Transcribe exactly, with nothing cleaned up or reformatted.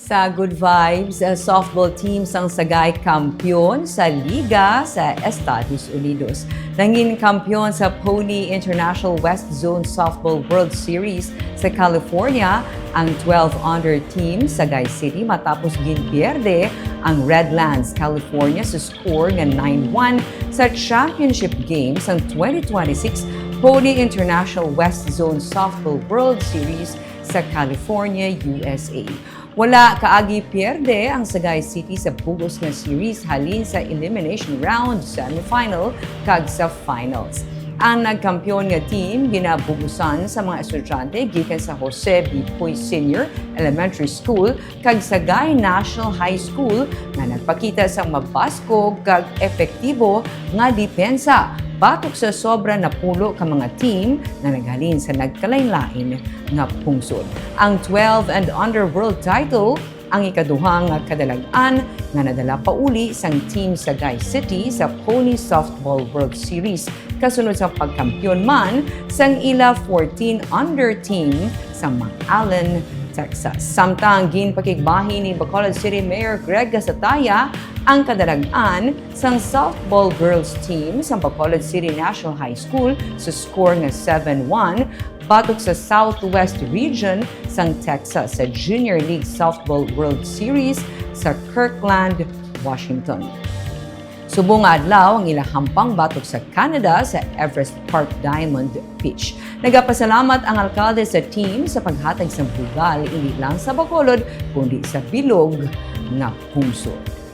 Sa Good Vibes, uh, softball team sang Sagay kampiyon sa liga sa Estados Unidos. Nangin kampiyon sa Pony International West Zone Softball World Series sa California ang twelve under team Sagay City matapos ginpierde ang Redlands California sa score nga nine one sa championship game sang twenty twenty-six Pony International West Zone Softball World Series sa California, U S A. Wala kaagi pierde ang Sagay City sa bug-os nga series halin sa elimination round, semifinal, kag sa finals. Ang nagkampiyon nga team ginabugusan sa mga estudyante gikan sa Jose B. Puy Senior Elementary School kag Sagay National High School nga nagpakita sang mabaskog kag epektibo nga depensa batok sa sobra napulo ka mga team nga naghalin sa nagkalainlain nga pungsod. Ang twelve and under world title ang ikaduha nga kadalag-an nga nadala pauli sang Team Sagay City sa Pony Softball World Series, kasunod sang pagkampiyon man sang ila fourteen under team sa McAllen, Texas. Samtang ginpakigbahin ni Bacolod City Mayor Greg Gasataya ang kadalag-an sang softball girls team sang Bacolod City National High School sa score nga seven one batok sa Southwest Region sang Texas sa Junior League Softball World Series sa Kirkland, Washington. Subong nga adlaw ang ila hampang batok sa Canada sa Everest Park Diamond Beach. Nagapasalamat ang alkalde sa team sa paghatag sang bugal, indi lang sa Bacolod, kundi sa bilog nga pungsod.